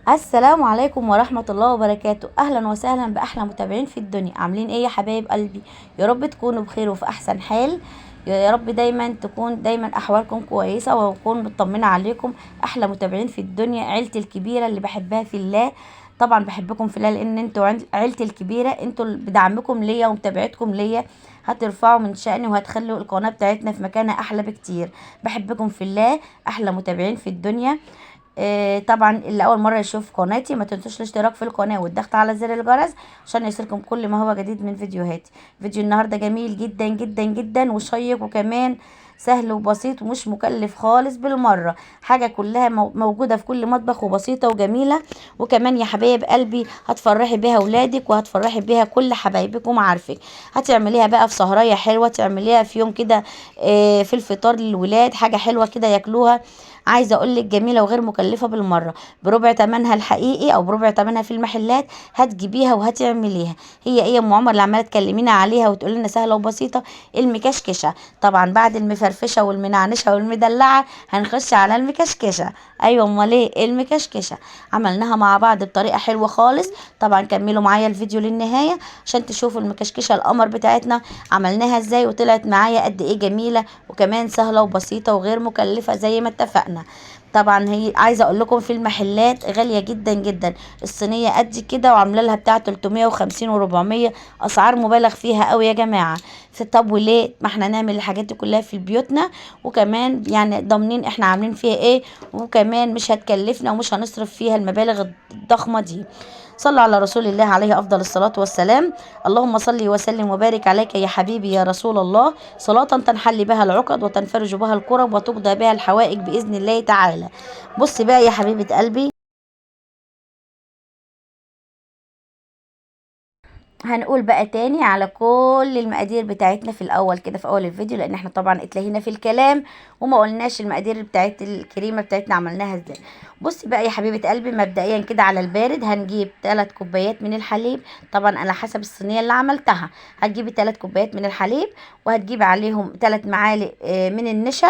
السلام عليكم ورحمة الله وبركاته. أهلا وسهلا بأحلى متابعين في الدنيا. عاملين إيه يا حبايب قلبي؟ يا رب تكونوا بخير وفي أحسن حال، يا رب دايما تكون دايما أحوالكم كويسة وأكون مطمنة عليكم. أحلى متابعين في الدنيا، عيلتي الكبيرة اللي بحبها في الله. طبعا بحبكم في الله لأن انتوا عيلتي الكبيرة، انتوا بدعمكم ليا ومتابعتكم ليا هترفعوا من شأني وهتخلوا القناة بتاعتنا في مكانها أحلى بكتير. بحبكم في الله، أحلى متابعين في الدنيا. طبعا اللي اول مرة يشوف قناتي ما تنسوش الاشتراك في القناة والضغط على زر الجرس عشان يصلكم كل ما هو جديد من فيديوهاتي. فيديو النهارده جميل جدا جدا جدا وشيق وكمان سهل وبسيط ومش مكلف خالص بالمرة، حاجة كلها موجودة في كل مطبخ وبسيطة وجميلة. وكمان يا حبايب قلبي هتفرحي بيها ولادك وهتفرحي بيها كل حبايبك ومعارفك. هتعمليها بقى في سهريه حلوة، تعمليها في يوم كده في الفطار للولاد، حاجة حلوة كده ياكلوها. عايزه اقول لك جميلة وغير مكلفة بالمرة، بربع تمنها الحقيقي او بربع تمنها في المحلات هتجيبيها وهتعمليها. هي ايه يا ام عمر اللي عماله تكلمينا عليها وتقول لنا سهلة وبسيطة؟ المكشكشه. طبعا بعد المفرفشه والمنعنشه والمدلعه هنخش على المكشكشه. ايوه امال ايه المكشكشه؟ عملناها مع بعض بطريقة حلوة خالص. طبعا كملوا معايا الفيديو للنهاية عشان تشوفوا المكشكشه القمر بتاعتنا عملناها ازاي وطلعت معايا قد ايه جميلة وكمان سهلة وبسيطة وغير مكلفة زي ما اتفقنا. طبعا هي عايزه اقول لكم في المحلات غالية جدا جدا، الصينية قد كده وعامله لها بتاع 350 و400، اسعار مبالغ فيها قوي يا جماعة. طب وليه ما احنا نعمل الحاجات دي كلها في بيوتنا، وكمان يعني ضامنين احنا عاملين فيها ايه، وكمان مش هتكلفنا ومش هنصرف فيها المبالغ الضخمة دي. صلوا على رسول الله عليه افضل الصلاة والسلام. اللهم صل وسلم وبارك عليك يا حبيبي يا رسول الله، صلاة تنحل بها العقد وتنفرج بها الكرب وتقضى بها الحوائج باذن الله تعالى. بصي بقى يا حبيبه قلبي، هنقول بقى تاني على كل المقادير بتاعتنا في الاول كده في اول الفيديو، لان احنا طبعا اتلهينا في الكلام وما قلناش المقادير بتاعت الكريمة بتاعتنا عملناها ازاي. بصي بقى يا حبيبه قلبي، مبدئيا كده على البارد هنجيب 3 كوبايات من الحليب. طبعا على حسب الصينية اللي عملتها هتجيبي 3 كوبايات من الحليب، وهتجيبي عليهم 3 معالق من النشا،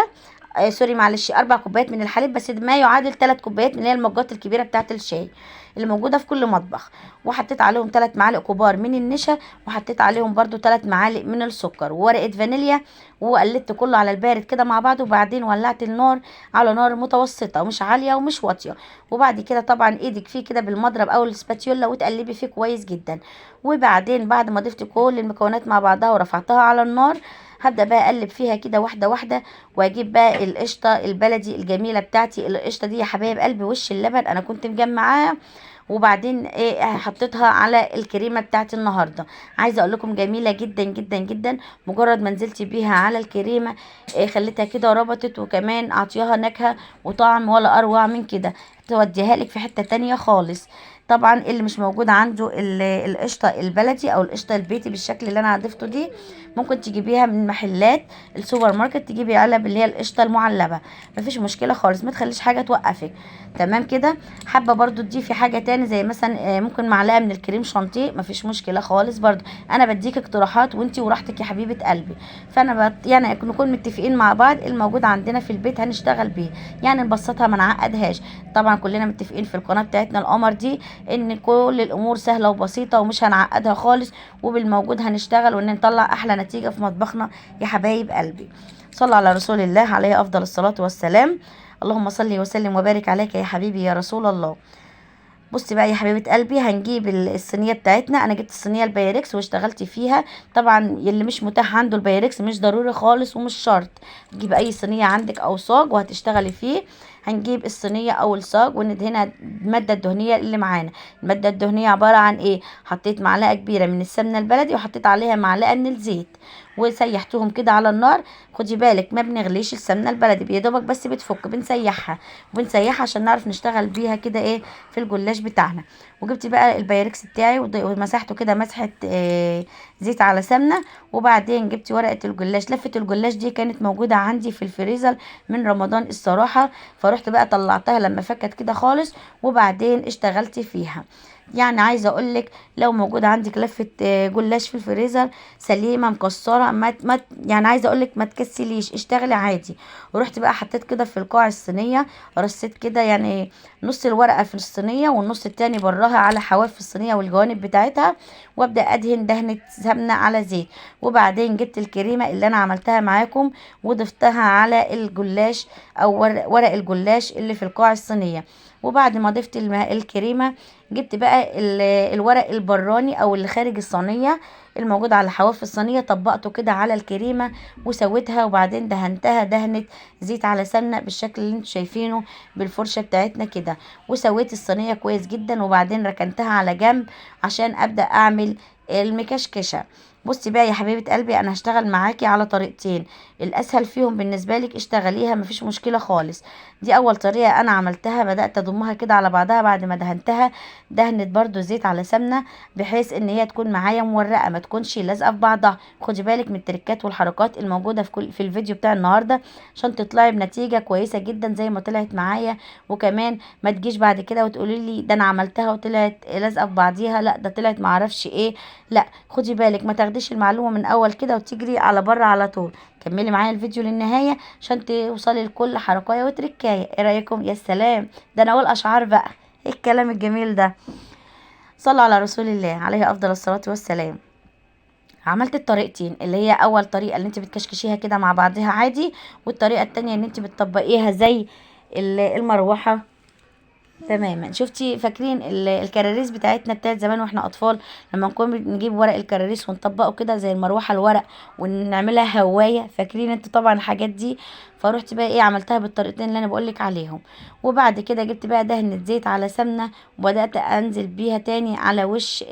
sorry معلش 4 كوبايات من الحليب بس ما يعادل 3 كوبايات من اللي هي المجات الكبيرة بتاعت الشاي اللي موجودة في كل مطبخ. وحطيت عليهم 3 معالق كبار من النشا، وحطيت عليهم برده 3 معالق من السكر وورقة فانيليا، وقلبت كله على البارد كده مع بعض. وبعدين ولعت النار على نار متوسطه مش عالية ومش واطية. وبعد كده طبعا ايدك فيه كده بالمضرب او السباتيولا وتقلبي فيه كويس جدا. وبعدين بعد ما ضفت كل المكونات مع بعضها ورفعتها على النار، هبدا بقى اقلب فيها كده واحدة واحدة، واجيب بقى القشطه البلدي الجميلة بتاعتي. القشطه دي يا حبايب قلبي وش اللبن انا كنت مجمعاها، وبعدين ايه حطيتها على الكريمة بتاعتي النهارده. عايزه اقول لكم جميلة جدا جدا جدا. مجرد ما نزلت بيها على الكريمة إيه خليتها كده ربطت، وكمان اعطيها نكهة وطعم ولا اروع من كده، توديها لك في حتة تانية خالص. طبعا اللي مش موجود عنده القشطه البلدي او القشطه البيتي بالشكل اللي انا ضفته دي، ممكن تجيبيها من محلات السوبر ماركت، تجيبي علب اللي هي القشطه المعلبه، مفيش مشكلة خالص، ما تخليش حاجة توقفك. تمام كده. حابة برضو تضيفي حاجة تاني زي مثلا ممكن معلقه من الكريم شانتيه، مفيش مشكلة خالص. برضو انا بديك اقتراحات وانتي وراحتك يا حبيبه قلبي. فانا يعني نكون متفقين مع بعض، الموجود عندنا في البيت هنشتغل بيه، يعني نبسطها ما نعقدهاش. طبعا كلنا متفقين في القناة بتاعتنا القمر دي ان كل الامور سهلة وبسيطة ومش هنعقدها خالص، وبالموجود هنشتغل وان نطلع احلى نتيجة في مطبخنا يا حبايب قلبي. صلى على رسول الله عليه افضل الصلاة والسلام. اللهم صل وسلم وبارك عليك يا حبيبي يا رسول الله. بصي بقى يا حبيبه قلبي، هنجيب الصينية بتاعتنا. انا جبت الصينية البايركس واشتغلت فيها. طبعا اللي مش متاح عنده البايركس مش ضروري خالص ومش شرط، تجيب اي صينية عندك او صاج وهتشتغلي فيه. هنجيب الصينية او الصاج وندهنها المادة الدهنية اللي معانا. المادة الدهنية عبارة عن ايه؟ حطيت معلقه كبيرة من السمنة البلدي وحطيت عليها معلقه من الزيت وسيحتهم كده على النار. خدي بالك ما بنغليش السمنة البلدي، يا دوبك بس بتفك، بنسيحها وبنسيحها عشان نعرف نشتغل بيها كده ايه في الجلاش بتاعنا. وجبت بقى البايركس بتاعي ومسحته كده مسحه زيت على سمنه. وبعدين جبت ورقة الجلاش، لفه الجلاش دي كانت موجودة عندي في الفريزر من رمضان الصراحة، فرحت بقى طلعتها لما فكت كده خالص وبعدين اشتغلت فيها. يعني عايزه اقولك لو موجود عندك لفه جلاش في الفريزر سليمة مكسرة، ما يعني عايزه اقولك ما تكسليش، اشتغلي عادي. ورحت بقى حطيت كده في القاع الصينية، رصيت كده يعني نص الورقة في الصينية والنص التاني براها على حواف الصينية والجوانب بتاعتها، وابدا ادهن دهنه سمنه على زيت. وبعدين جبت الكريمة اللي انا عملتها معاكم وضفتها على الجلاش او ورق الجلاش اللي في القاع الصينية. وبعد ما ضفت الكريمة جبت بقى الورق البراني او اللي خارج الصينية الموجود على حواف الصينية، طبقته كده على الكريمة وسويتها، وبعدين دهنتها دهنه زيت على سمنه بالشكل اللي انتوا شايفينه بالفرشه بتاعتنا كده، وسويت الصينية كويس جدا. وبعدين ركنتها على جنب عشان ابدا اعمل المكشكشه. بصي بقى يا حبيبه قلبي، انا هشتغل معاكي على طريقتين، الاسهل فيهم بالنسبة لك اشتغليها مفيش مشكلة خالص. دي اول طريقه انا عملتها، بدات اضمها كده على بعضها بعد ما دهنتها دهنت برده زيت على سمنه، بحيث ان هي تكون معايا مورقه ما تكونش لازقه في بعضها. خدي بالك من التريكات والحركات الموجودة في الفيديو بتاع النهارده عشان تطلعي بنتيجة كويسة جدا زي ما طلعت معايا، وكمان ما تجيش بعد كده وتقولي لي ده انا عملتها وطلعت لازقه في بعضيها، لا ده طلعت معرفش ايه. لا خدي بالك، ما تاخديش المعلومة من اول كده وتجري على بره على طول. كملي معايا الفيديو للنهاية عشان توصلي لكل حركايه وتركايه. ايه رايكم؟ يا سلام، ده انا اقول اشعار بقى، ايه الكلام الجميل ده. صلوا على رسول الله عليه افضل الصلاة والسلام. عملت الطريقتين، اللي هي اول طريقه اللي انت بتكشكشيها كده مع بعضها عادي، والطريقة التانية ان انت بتطبقيها زي المروحة تماما. شفتي فاكرين الكراريس بتاعتنا بتاعت زمان واحنا اطفال، لما نكون بنجيب ورق الكراريس ونطبقه كده زي المروحة الورق ونعملها هواية، فاكرين انتوا طبعا الحاجات دي. فروحت بقى ايه، عملتها بالطريقتين اللي انا بقولك عليهم. وبعد كده جبت بقى دهنة زيت على سمنه، وبدات انزل بيها تاني على وش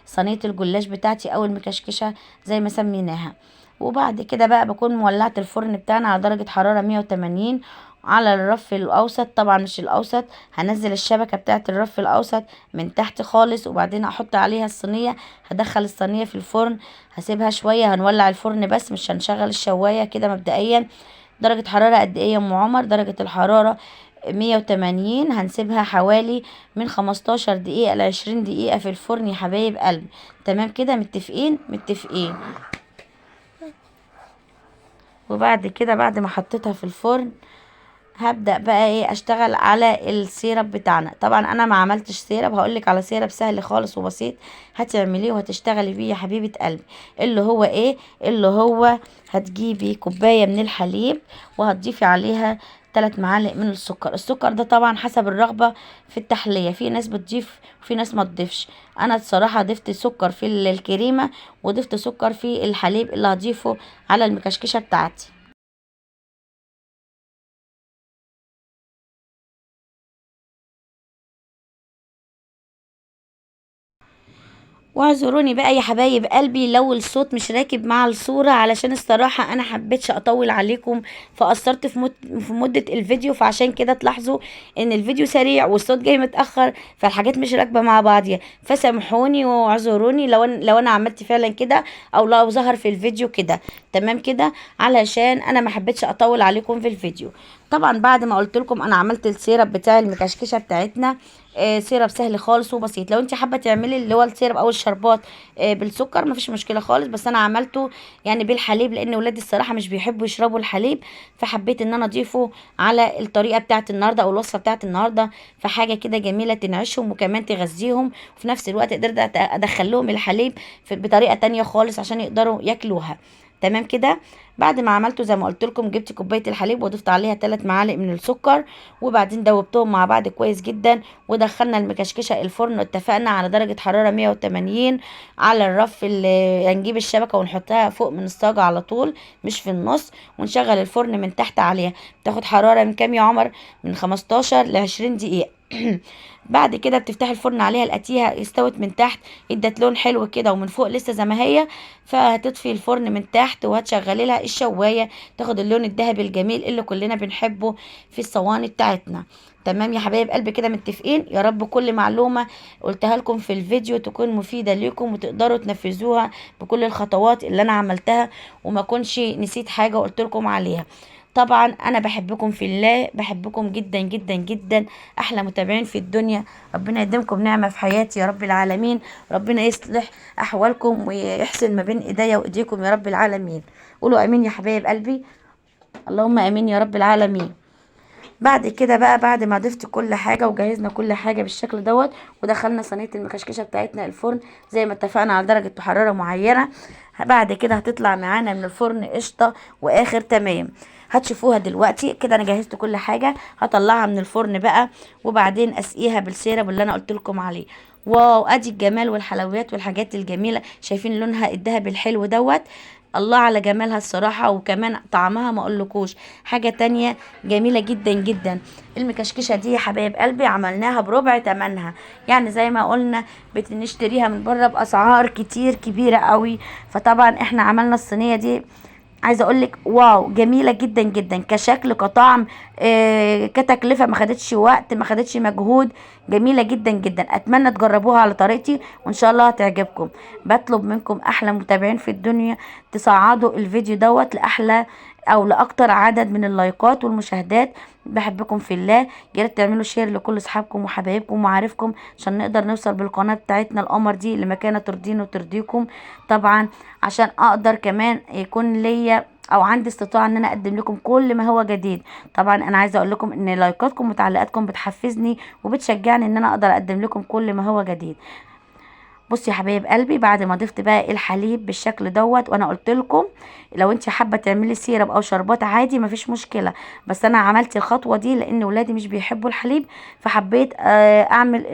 صينية الجلاش بتاعتي او المكشكشه زي ما سميناها. وبعد كده بقى بكون مولعه الفرن بتاعنا على درجه حرارة 180 على الرف الاوسط، طبعا مش الاوسط، هنزل الشبكة بتاعه الرف الاوسط من تحت خالص، وبعدين احط عليها الصينية. هدخل الصينية في الفرن، هسيبها شوية، هنولع الفرن بس مش هنشغل الشوايه كده مبدئيا. درجه حرارة قد ايه يا ام عمر؟ درجه الحرارة 180، هنسيبها حوالي من 15 دقيقة ل 20 دقيقة في الفرن يا حبايب قلبي. تمام كده، متفقين؟ متفقين. وبعد كده بعد ما حطيتها في الفرن هبدأ بقى ايه، اشتغل على ال syrup بتاعنا. طبعا انا ما عملتش syrup، هقولك على syrup سهل خالص وبسيط هتعمليه وهتشتغلي بيه يا حبيبة قلبي، اللي هو ايه، اللي هو هتجيبي كوباية من الحليب وهتضيفي عليها 3 معالق من السكر. السكر ده طبعا حسب الرغبة في التحلية، في ناس بتضيف وفي ناس ما تضيفش. انا الصراحة ضفت سكر في الكريمة وضفت سكر في الحليب اللي هضيفه على المكشكشة بتاعتي. واعذروني بقى يا حبايب قلبي لو الصوت مش راكب مع الصورة، علشان الصراحة انا حبيتش اطول عليكم فقصرت في مدة الفيديو، فعشان كده تلاحظوا ان الفيديو سريع والصوت جاي متأخر، فالحاجات مش راكبة مع بعضيها، فسامحوني واعذروني لو انا عملت فعلا كده او لو ظهر في الفيديو كده. تمام كده، علشان انا ما حبيتش اطول عليكم في الفيديو. طبعا بعد ما قلت لكم انا عملت ال syrup بتاع المكشكشه بتاعتنا، syrup سهل خالص وبسيط. لو انت حابة تعملي اللي هو ال syrup او الشربات بالسكر مفيش مشكلة خالص، بس انا عملته يعني بالحليب لان ولادي الصراحة مش بيحبوا يشربوا الحليب، فحبيت ان انا اضيفه على الطريقة بتاعت النهارده او الوصفة بتاعت النهارده، فحاجه كده جميلة تنعشهم وكمان تغذيهم، وفي نفس الوقت قدرت ادخل لهم الحليب بطريقة تانية خالص عشان يقدروا ياكلوها. تمام كده. بعد ما عملته زي ما قلت لكم جبت كوباية الحليب وضفت عليها 3 معالق من السكر، وبعدين دوبتهم مع بعض كويس جدا، ودخلنا المكشكشه الفرن، واتفقنا على درجه حرارة 180 على الرف اللي هنجيب الشبكة ونحطها فوق من الصاجه على طول مش في النص، ونشغل الفرن من تحت عليها. بتاخد حرارة من كام يا عمر؟ من 15 ل 20 دقيقة. بعد كده بتفتحي الفرن عليها، لقيتيها استوت من تحت ادت لون حلو كده، ومن فوق لسه زي ما هي، فهتطفي الفرن من تحت وهتشغلي لها الشوايه تاخد اللون الذهبي الجميل اللي كلنا بنحبه في الصواني بتاعتنا. تمام يا حبايب قلبي كده، متفقين؟ يا رب كل معلومة قلتها لكم في الفيديو تكون مفيدة ليكم وتقدروا تنفذوها بكل الخطوات اللي انا عملتها، وما كنش نسيت حاجة قلت لكم عليها. طبعا انا بحبكم في الله، بحبكم جدا جدا جدا، احلى متابعين في الدنيا. ربنا يديمكم نعمة في حياتي يا رب العالمين، ربنا يصلح احوالكم ويحسن ما بين ايديا وايديكم يا رب العالمين. قولوا امين يا حبايب قلبي، اللهم امين يا رب العالمين. بعد كده بقى، بعد ما ضفت كل حاجة وجهزنا كل حاجة بالشكل دوت، ودخلنا صينية المكشكشه بتاعتنا الفرن زي ما اتفقنا على درجه حرارة معينة، بعد كده هتطلع معانا من الفرن قشطه واخر تمام. هتشوفوها دلوقتي كده. انا جهزت كل حاجة، هطلعها من الفرن بقى وبعدين اسقيها بال syrup اللي انا قلت لكم عليه. wow، ادي الجمال والحلويات والحاجات الجميلة، شايفين لونها الذهبي الحلو دوت، الله على جمالها الصراحة، وكمان طعمها ما اقولكوش حاجة تانية جميلة جدا جدا. المكشكشة دي يا حبايب قلبي عملناها بربع تمنها، يعني زي ما قلنا بنشتريها من بره بأسعار كتير كبيرة قوي، فطبعا احنا عملنا الصينية دي عايزه اقولك wow جميلة جدا جدا، كشكل كطعم، كتكلفه، ما خدتش وقت ما خدتش مجهود، جميلة جدا جدا. اتمنى تجربوها على طريقتي وان شاء الله هتعجبكم. بطلب منكم احلى متابعين في الدنيا تصعدوا الفيديو دوت لاحلى او لاكتر عدد من اللايكات والمشاهدات. بحبكم في الله، يا ريت تعملوا share لكل اصحابكم وحبايبكم ومعارفكم عشان نقدر نوصل بالقناة بتاعتنا القمر دي لمكانه ترضينا وترضيكم، طبعا عشان اقدر كمان يكون ليا او عندي استطاعه ان انا اقدم لكم كل ما هو جديد. طبعا انا عايزه اقول لكم ان لايكاتكم وتعليقاتكم بتحفزني وبتشجعني ان انا اقدر اقدم لكم كل ما هو جديد. بصوا يا حبايب قلبي، بعد ما ضفت بقى الحليب بالشكل دوت، وانا قلت لكم لو انت حابة تعملي syrup او شربات عادي مفيش مشكلة، بس انا عملت الخطوة دي لان ولادي مش بيحبوا الحليب، فحبيت اعمل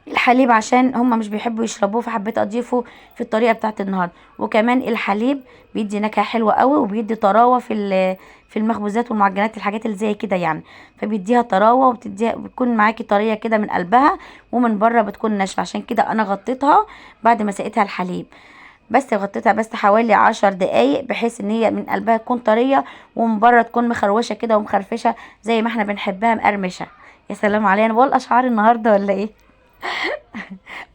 الحليب عشان هم مش بيحبوا يشربوه، فحبيت اضيفه في الطريقة بتاعت النهارده. وكمان الحليب بيدي نكهة حلوة قوي، وبيدي طراوه في المخبوزات والمعجنات الحاجات اللي زي كده يعني، فبيديها طراوه وبتديها بتكون معاكي طرية كده من قلبها، ومن بره بتكون ناشفة. عشان كده انا غطيتها بعد ما سقيتها الحليب، بس غطيتها بس حوالي 10 دقايق، بحيث ان هي من قلبها تكون طرية ومن بره تكون مخروشه كده ومخرفشه زي ما احنا بنحبها مقرمشه. يا سلام عليا، انا بقول اشعار النهارده ولا ايه؟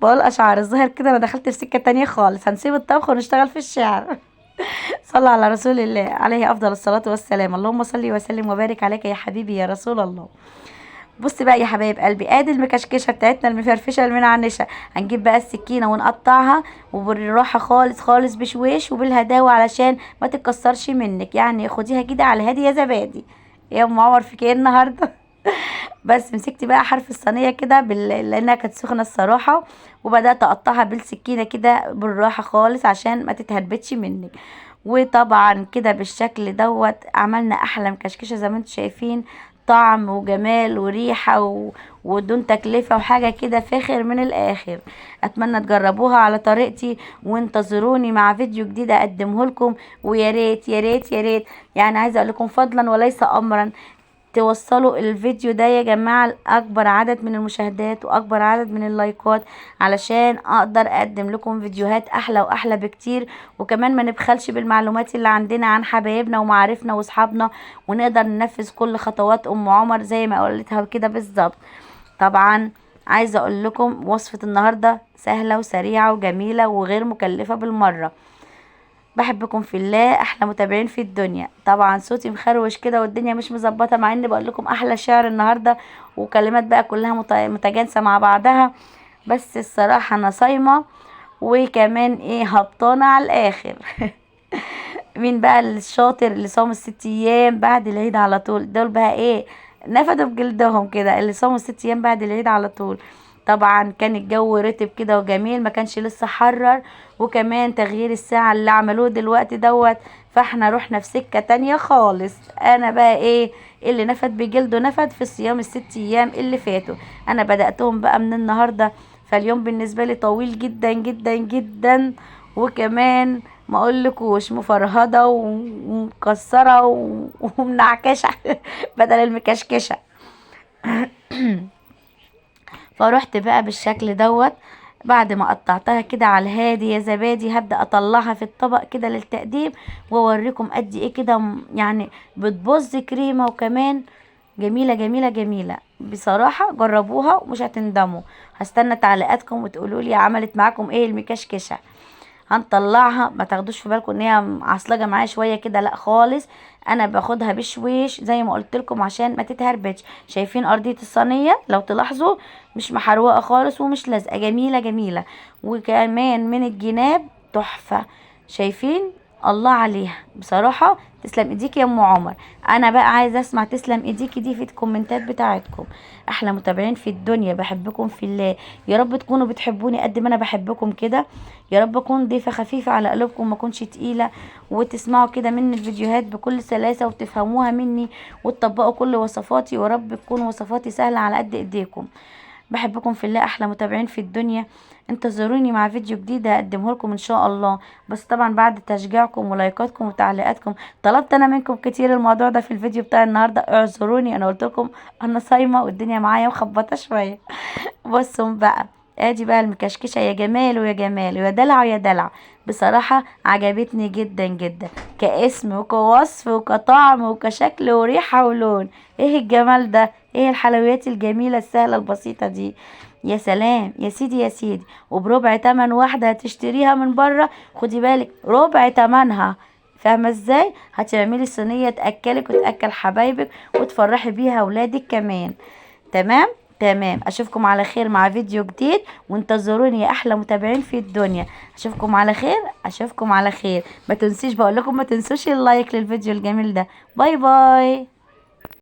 بقول اشعار، الظاهر كده انا دخلت في سكة تانية خالص، هنسيب الطبخ ونشتغل في الشعر. صلى على رسول الله عليه افضل الصلاة والسلام، اللهم صل وسلم وبارك عليك يا حبيبي يا رسول الله. بص بقى يا حبايب قلبي، ادي المكشكشه بتاعتنا المفرفشه المنعنشه. هنجيب بقى السكينة ونقطعها، وبالراحه خالص خالص بشويش وبالهداوه علشان ما تتكسرش منك، يعني خديها كده على الهادي يا زبادي. يا ام عمر فيك ايه النهارده؟ بس مسكت بقى حرف الصينية كده لانها كانت سخنة الصراحة، وبدات اقطعها بالسكينة كده بالراحة خالص عشان ما تتهربتش منك. وطبعا كده بالشكل دوت عملنا احلى مكشكشه زي ما انتم شايفين، طعم وجمال وريحه ودون تكلفة وحاجه كده فاخر من الاخر. اتمنى تجربوها على طريقتي، وانتظروني مع فيديو جديد اقدمه لكم. ويا ريت يا ريت يا ريت، يعني عايزه اقول لكم فضلا وليس امرا، توصلوا الفيديو ده يا جماعة لأكبر عدد من المشاهدات وأكبر عدد من اللايكات، علشان أقدر أقدم لكم فيديوهات أحلى وأحلى بكتير، وكمان ما نبخلش بالمعلومات اللي عندنا عن حبايبنا ومعارفنا وأصحابنا، ونقدر ننفذ كل خطوات أم عمر زي ما قلتها كده بالظبط. طبعا عايزة أقول لكم وصفة النهاردة سهلة وسريعة وجميلة وغير مكلفة بالمرة. بحبكم في الله، احلى متابعين في الدنيا. طبعا صوتي مخروش كده والدنيا مش مظبطه، مع اني بقول لكم احلى شعر النهارده وكلمات بقى كلها متجانسة مع بعضها، بس الصراحة انا صايمه وكمان ايه هبطانه على الاخر. مين بقى الشاطر اللي صام ال6 ايام بعد العيد على طول؟ دول بقى ايه نفدوا بجلدهم كده، اللي صاموا ال6 ايام بعد العيد على طول. طبعا كان الجو رطب كده وجميل، ما كانش لسه حرر، وكمان تغيير الساعة اللي عملوه دلوقتي دوت، فاحنا رحنا في سكة تانية خالص. انا بقى ايه اللي نفد بجلده نفد في صيام ال6 ايام اللي فاتوا، انا بدأتهم بقى من النهاردة، فاليوم بالنسبة لي طويل جدا جدا جدا، وكمان ما اقولكوش مفرهدة ومكسرة ومنعكشة بدل المكشكشة. فروحت بقى بالشكل دوت بعد ما قطعتها كده على الهادي يا زبادي، هبدأ اطلعها في الطبق كده للتقديم واوريكم قد ايه كده يعني بتبوظ كريمة، وكمان جميلة جميلة جميلة بصراحة. جربوها ومش هتندموا. هستنى تعليقاتكم وتقولوا لي عملت معاكم ايه المكشكشة. هنطلعها، ما تاخدوش في بالكم ان هي عصلجه معايا شوية كده، لا خالص، انا باخدها بشويش زي ما قلت لكم عشان ما تتهربش. شايفين ارضية الصينية لو تلاحظوا مش محروقة خالص ومش لازقه، جميلة جميلة، وكمان من الجناب تحفة. شايفين الله عليها بصراحة. تسلم ايديك يا ام عمر. انا بقى عايزه اسمع تسلم ايديكي دي في الكومنتات بتاعتكم. احلى متابعين في الدنيا، بحبكم في الله، يا رب تكونوا بتحبوني قد ما انا بحبكم كده، يا رب اكون ضيفه خفيفة على قلوبكم، ما اكونش تقيلة، وتسمعوا كده مني الفيديوهات بكل سلاسة وتفهموها مني وتطبقوا كل وصفاتي، ويا رب تكون وصفاتي سهلة على قد ايديكم. بحبكم في الله، احلى متابعين في الدنيا. انتظروني مع فيديو جديد هقدمه لكم ان شاء الله، بس طبعا بعد تشجيعكم ولايكاتكم وتعليقاتكم. طلبت انا منكم كتير الموضوع ده في الفيديو بتاع النهارده، اعذروني انا قلت لكم انا صايمه والدنيا معايا مخبطه شوية. بصوا بقى، ادي بقى المكشكشه، يا جمال ويا جمال ويا دلع ويا دلع. بصراحة عجبتني جدا جدا، كاسم وكوصف وكطعم وكشكل وريحه ولون. ايه الجمال ده، ايه الحلويات الجميلة السهلة البسيطة دي، يا سلام يا سيدي يا سيدي. وبربع تمن واحدة هتشتريها من بره، خدي بالك ربع تمنها، فاهمه ازاي؟ هتعملي صينية تاكلك وتاكل حبايبك وتفرحي بيها اولادك كمان. تمام تمام، اشوفكم على خير مع فيديو جديد، وانتظروني يا احلى متابعين في الدنيا. اشوفكم على خير، اشوفكم على خير. ما تنسيش، بقول لكم ما تنسوش ال like للفيديو الجميل ده. bye bye.